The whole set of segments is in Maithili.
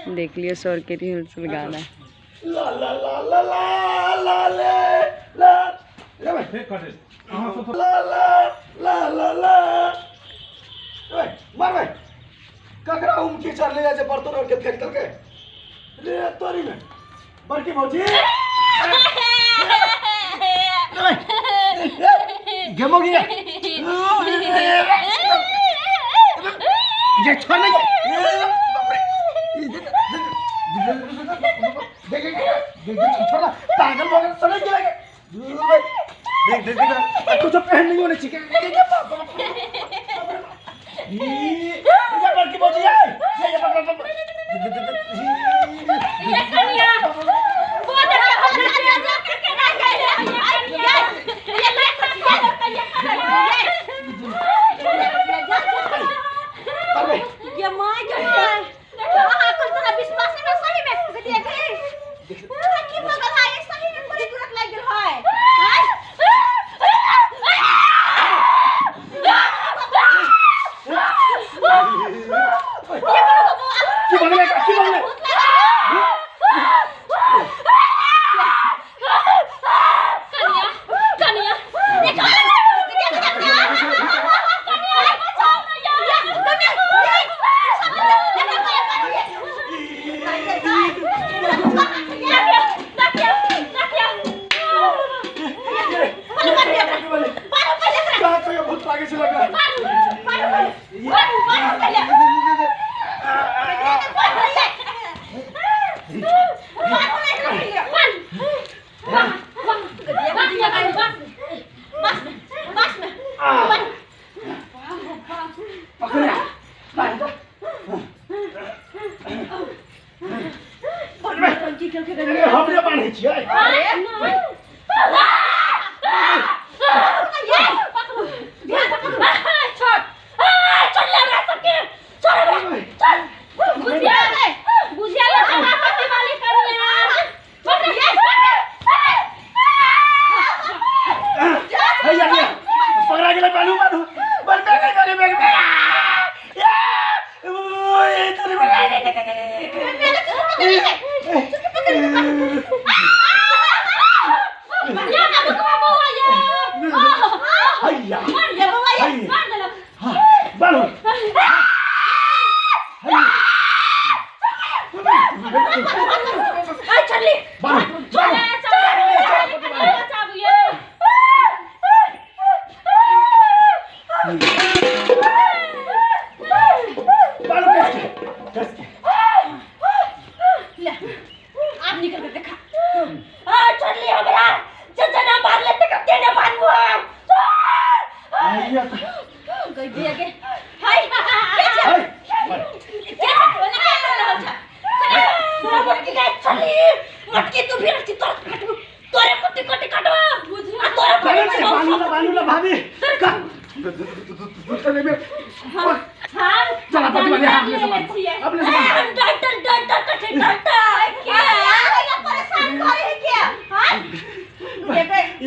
देख लियो सर के रिहर्सल गाना। ला ला ला ला ला ला ला ला ला ला ला ला मार भाई ककरा उमकी चढ़ ले जा बर्तन और के फेंक दल के ले तोरी में बड़की भौजी गेम हो गया ये छोड़ नहीं देख देख छोड़ पागल पागल समझ गया। देख देख देख कुछ पहन नहीं होने चाहिए। ये बड़की भौजी है ये कन्या बहुत ये मां के अहाँ तोरा विश्वास नहीं सही में गदिया के तोरा की मगल है सही में बड़ी तुरंत लाग गेल है। की बगले की बगले कन्या कन्या हमरे बान्है छियै।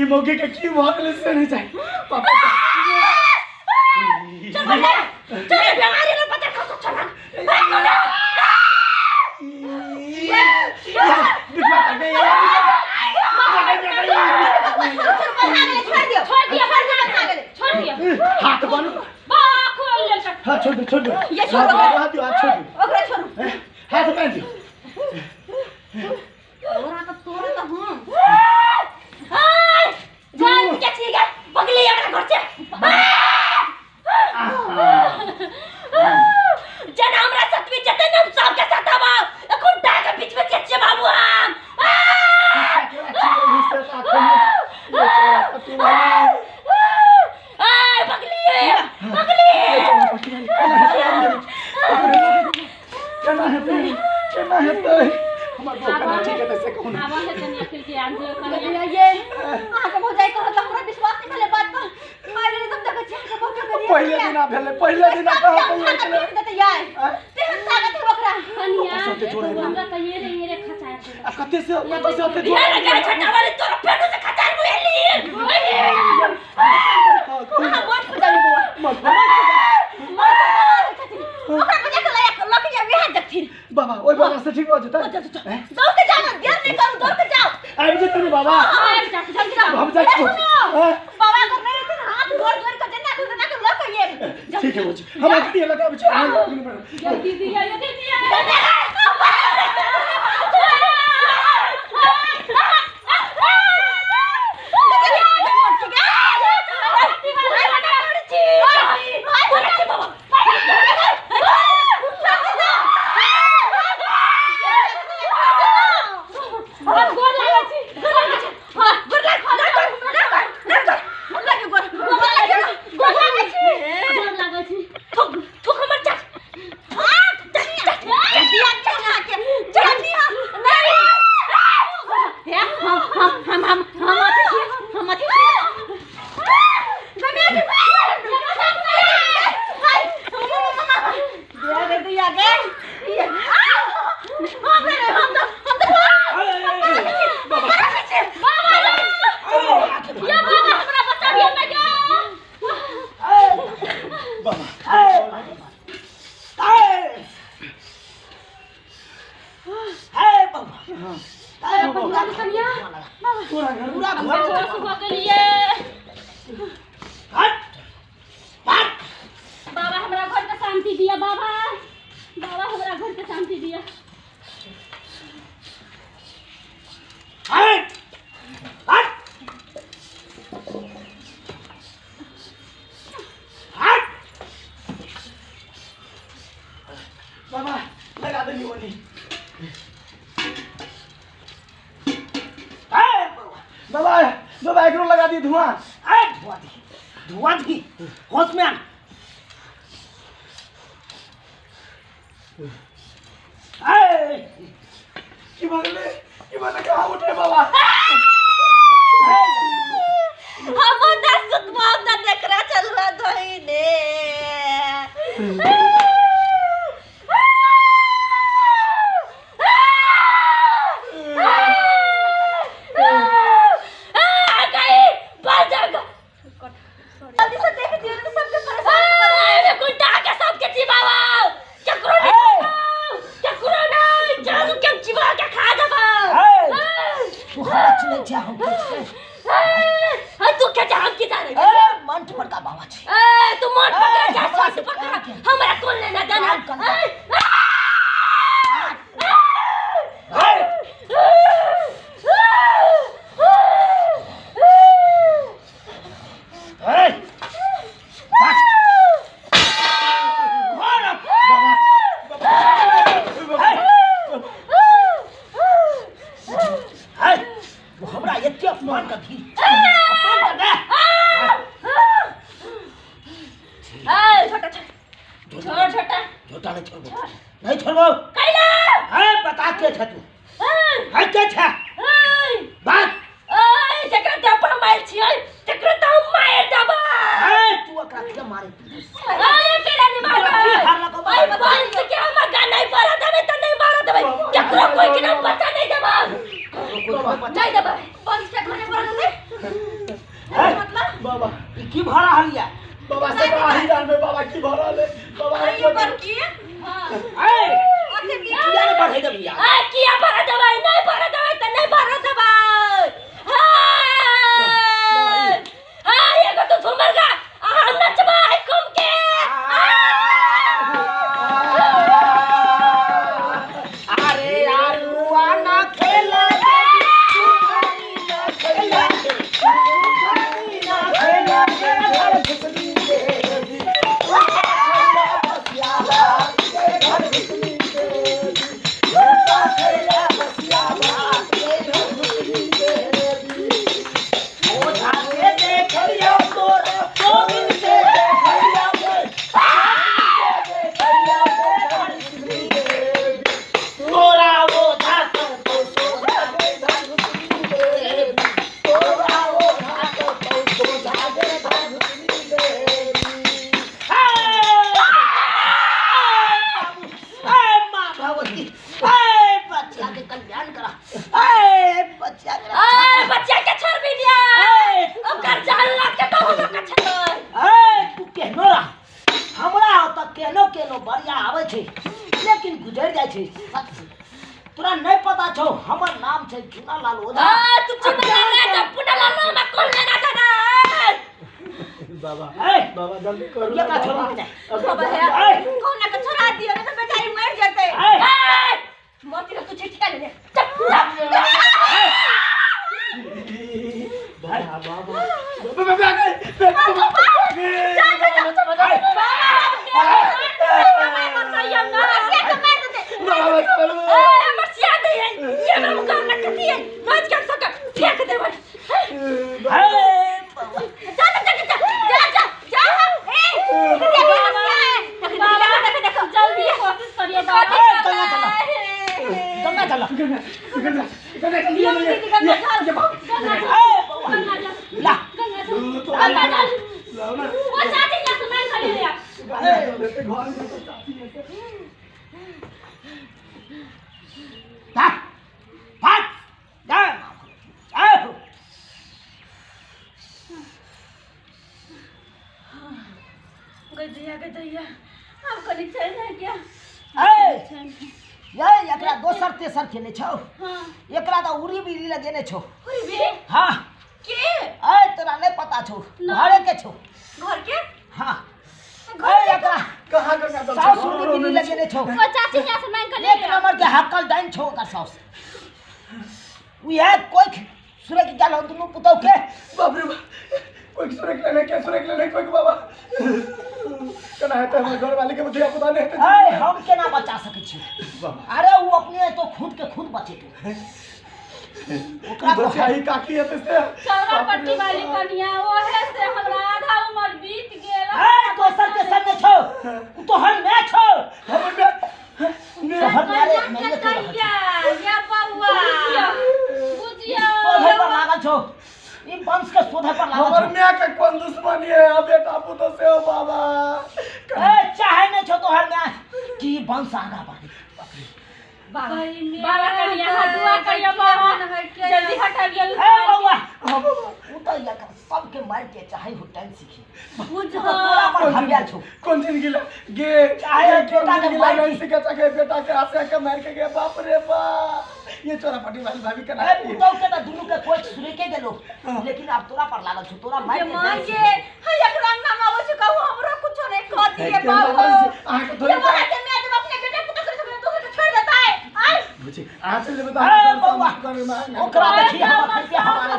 मौके के की भऽ से नहीं जाए पापा। चल बंडा चल बीमारी न पता खसो चल छोड़ दिया छोड़ दिया हाथ बांधो बा खोल ले। हां छोड़ दो छोड़ दो ये छोड़ दो हाथ दो हाथ छोड़ दो ओकरा छोड़ो हाथ बांध दो तोरा तो तोरा तो हम जान के छी गे बगली हमरा घर से जन हमरा सतवी जते न सब के साथ आबा एखन के बीच में चचे बाबू हम आ बगली बगली केना हेतै केना हेतै हमर बौआ केना ठीक हेतै से कहू ना। आबा है तनी अखिल के आन दियो कनिया ये अहाँ के भौजाई कहत हमरा विश्वास नहीं भेलै बात पर मारे रे तुम देखै छी अहाँ के भौजाई पहिले दिना भेलै पहिले दिना कहत देते यार तेहन ताकत है ओकरा कनिया हमरा त ये रे ये रे खचार दे आ कते से ओते जोर ये रे छटा वाली तोरा फेनु से खचार मुएली अहाँ मत खजाबी बौआ मत मत ओकरा बजा के लक जा वेह देखथिन बाबा ओहि बाबा से ठीक भऽ जेतै। दौड़ के जाओ, देर नहीं करू, दौड़ के जाओ। आबि जेतै ने बाबा? आबि जा, जल्दी जाओ। हम जाइ छी। सुनो, हाँ? बाबा अगर नहीं रहते ना, हाथ गोड़ जोड़ के जेना के जेना के लऽ के आइब। ठीक है बुच्ची, हम अखनी लऽ के आबै छी। अहाँ अखनी बनाउ। जल्दी दिया, जल्दी दिया। पूरा घर पूरा घर बाबा हमरा घर के शांति दिया, बाबा बाबा हमरा घर के शांति दिया। हट हट हट। बाबा लगा देली ओनी। बाबा बाबा एकरो लगा दी धुआं। अरे धुआं दी, धुआं दी, होश में आन। अरे की भगले की भगले, कहाँ उठे बाबा? हम ना सुतबो ना देखरा चलवा धोइने। जल्दी से देख दियो ना, सबके परेशान कर। कुंटा के सबके चिबावा, केकरो नहीं, केकरो नहीं, जादू के चिबा के खा जाबा। तू हमरा चिन्है छै, हम के छियै? तू के जा, हम की जाने? ए मंठ बड़का बाबा छै। ए तू मोट पकड़ जा, सस पकड़, हमरा कोन लेना देना? हमरा एते अपमान कर दी, अपमान कर दे। छोटा छोड़, छोटा झोटा नहीं छोड़बो, नहीं छोड़बो। कैला अरे बता के छ तू, है के छ बात? ओए जकरा ते अपन माइल छियै तकरा त हम मार देबै। अरे तू एकरा के मारे? अरे केना नहीं मारबै? ओए बंद के हम गाना नहीं पड़ा देबै त नहीं मार देबै। केकरो कोई के नाम बचा नहीं देबै, नहीं देबै। बंद के घरे पर दे मतलब। बाबा ई की भरा हलिया? बाबा से आही जान में बाबा की भरा ले बाबा। ये पर की हां ए ओते दी किया ने बढ़े देबी यार? ए किया भरा देबै? नहीं भरा देबै त नहीं भरा देबै। हां हां एगो तो झुमर गा, हम नचबै कुम के। अरे आरुआ ना खेला, ना खेला, ना खेला, घर घुसनी देवी, घर घुसनी देवी, खेला। तोरा नहीं पता छौ हमर नाम छै चुनालाल ओझा। हां तू चुनालाल ना पुनालाल ना हमरा कौन लेना था ना। बाबा बाबा जल्दी करू ये का छोड़ा के बाबा है कौन ना के छोड़ा दियो ना तो बेचारी मर जते। मरती तो तू छिटका ले ले। चुप चुप बाबा बाबा बाबा दोसर तेसर के नहीं छौ। एकरा तो उरी बिरी लगेने छौ। उरी बिरी? हां के ए तोरा नहीं पता छौ घरे के छौ। घर के? हां घर एकरा कहां गंगा जल सास उरी बिरी लगेने छौ। ओ चाची यहां से मांग के ले एक नंबर के हकल डाइन छौ ओकर सास। उहे कोई सुरक गेल हो दुनु पुतौ के। बाप रे बाप कोई सुरक लेने के सुरक लेने कोई बाबा कना है त हमर घर वाले के बुझिया पता नहीं है। ए हम केना बचा सकै छी? अरे वो अपने तो खुद के खुद बचे तू। ओकरा बचाई काकी है से चौरा पट्टी वाली कनिया ओहे से हमरा आधा उम्र बीत गेल। ए दोसर के संग छौ उ तो हम नै छौ। हमर तोहर मेरे मेरे के या बउआ बुझिया शोधे पर लागल छौ। ई वंश के शोधे पर लागल हमर my के कोन दुश्मनी है बेटा पुतो से हो बाबा। ए चाहे नै छौ तोहर my कि वंश आगा बढ़े। बाबा कनिया हाथ दुआ करिया बाबा जल्दी हटाबियो। ए बउआ उ त एकर सबके मार के चाहे हो टाइम सीखी बुझ तोरा पर हबिया छौ। कोन दिन गिला गे चाहे बेटा के मार नहीं सीखा चाहे बेटा के आसे के मार के गे। बाप रे बाप ये चोरा पट्टी वाली भाभी कना ए पुतौ के त दुनु के कोच सुरे के गेलो लेकिन अब तोरा पर लागल छौ। तोरा मार के मां के हय एकरा नाम आबै छै कहू हमरो कुछो नहीं कह दिए बाबू। अहां के थोड़ी के मैं जब अपने बेटा पुतौ के दोसर के छोड़ देता है। बुझी आ चल बता ओकरा देखी हम हमारा।